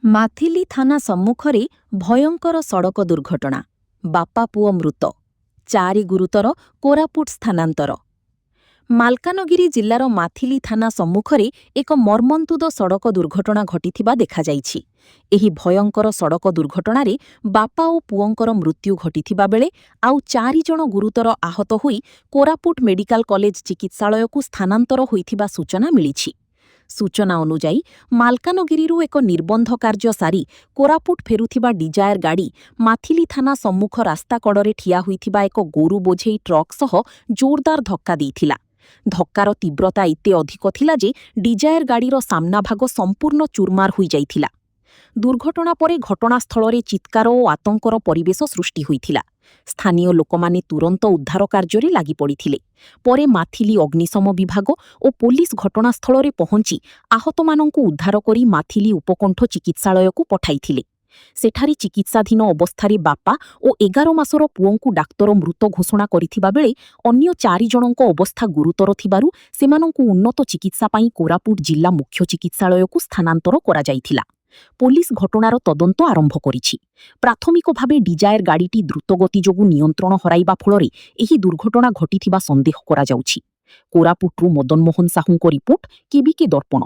ମାଥିଲି ଥାନା ସମ୍ମୁଖରେ ଭୟଙ୍କର ସଡ଼କ ଦୁର୍ଘଟଣା। ବାପା ପୁଅ ମୃତ, ଚାରି ଗୁରୁତର, କୋରାପୁଟ ସ୍ଥାନାନ୍ତର। ମାଲକାନଗିରି ଜିଲ୍ଲାର ମାଥିଲି ଥାନା ସମ୍ମୁଖରେ ଏକ ମର୍ମନ୍ତୁଦ ସଡ଼କ ଦୁର୍ଘଟଣା ଘଟିଥିବା ଦେଖାଯାଇଛି। ଏହି ଭୟଙ୍କର ସଡ଼କ ଦୁର୍ଘଟଣାରେ ବାପା ଓ ପୁଅଙ୍କର ମୃତ୍ୟୁ ଘଟିଥିବା ବେଳେ ଆଉ ଚାରି ଜଣ ଗୁରୁତର ଆହତ ହୋଇ କୋରାପୁଟ ମେଡିକାଲ କଲେଜ ଚିକିତ୍ସାଳୟକୁ ସ୍ଥାନାନ୍ତର ହୋଇଥିବା ସୂଚନା ମିଳିଛି। ସୂଚନା ଅନୁଯାୟୀ, ମାଲକାନଗିରିରୁ ଏକ ନିର୍ବନ୍ଧ କାର୍ଯ୍ୟ ସାରି କୋରାପୁଟ ଫେରୁଥିବା ଡିଜାୟାର ଗାଡ଼ି ମାଥିଲି ଥାନା ସମ୍ମୁଖ ରାସ୍ତା କଡ଼ରେ ଠିଆ ହୋଇଥିବା ଏକ ଗୋରୁ ବୋଝେଇ ଟ୍ରକ୍ ସହ ଜୋରଦାର ଧକ୍କା ଦେଇଥିଲା। ଧକ୍କାର ତୀବ୍ରତା ଏତେ ଅଧିକ ଥିଲା ଯେ ଡିଜାୟାର ଗାଡ଼ିର ସାମ୍ନା ଭାଗ ସମ୍ପୂର୍ଣ୍ଣ ଚୁରମାର ହୋଇଯାଇଥିଲା। ଦୁର୍ଘଟଣା ପରେ ଘଟଣାସ୍ଥଳରେ ଚିତ୍କାର ଓ ଆତଙ୍କର ପରିବେଶ ସୃଷ୍ଟି ହୋଇଥିଲା। ସ୍ଥାନୀୟ ଲୋକମାନେ ତୁରନ୍ତ ଉଦ୍ଧାର କାର୍ଯ୍ୟରେ ଲାଗିପଡ଼ିଥିଲେ। ପରେ ମାଥିଲି ଅଗ୍ନିଶମ ବିଭାଗ ଓ ପୋଲିସ ଘଟଣାସ୍ଥଳରେ ପହଞ୍ଚି ଆହତମାନଙ୍କୁ ଉଦ୍ଧାର କରି ମାଥିଲି ଉପକଣ୍ଠ ଚିକିତ୍ସାଳୟକୁ ପଠାଇଥିଲେ। ସେଠାରେ ଚିକିତ୍ସାଧୀନ ଅବସ୍ଥାରେ ବାପା ଓ 11 ମାସର ପୁଅଙ୍କୁ ଡାକ୍ତର ମୃତ ଘୋଷଣା କରିଥିବା ବେଳେ ଅନ୍ୟ ଚାରି ଜଣଙ୍କ ଅବସ୍ଥା ଗୁରୁତର ଥିବାରୁ ସେମାନଙ୍କୁ ଉନ୍ନତ ଚିକିତ୍ସା ପାଇଁ କୋରାପୁଟ ଜିଲ୍ଲା ମୁଖ୍ୟ ଚିକିତ୍ସାଳୟକୁ ସ୍ଥାନାନ୍ତର କରାଯାଇଥିଲା। ପୋଲିସ ଘଟଣାର ତଦନ୍ତ ଆରମ୍ଭ କରିଛି। ପ୍ରାଥମିକ ଭାବେ ଡିଜାୟାର ଗାଡ଼ିଟି ଦ୍ରୁତଗତି ଯୋଗୁଁ ନିୟନ୍ତ୍ରଣ ହରାଇବା ଫଳରେ ଏହି ଦୁର୍ଘଟଣା ଘଟିଥିବା ସନ୍ଦେହ କରାଯାଉଛି। କୋରାପୁଟରୁ ମଦନମୋହନ ସାହୁଙ୍କ ରିପୋର୍ଟ, କେବିକେ ଦର୍ପଣ।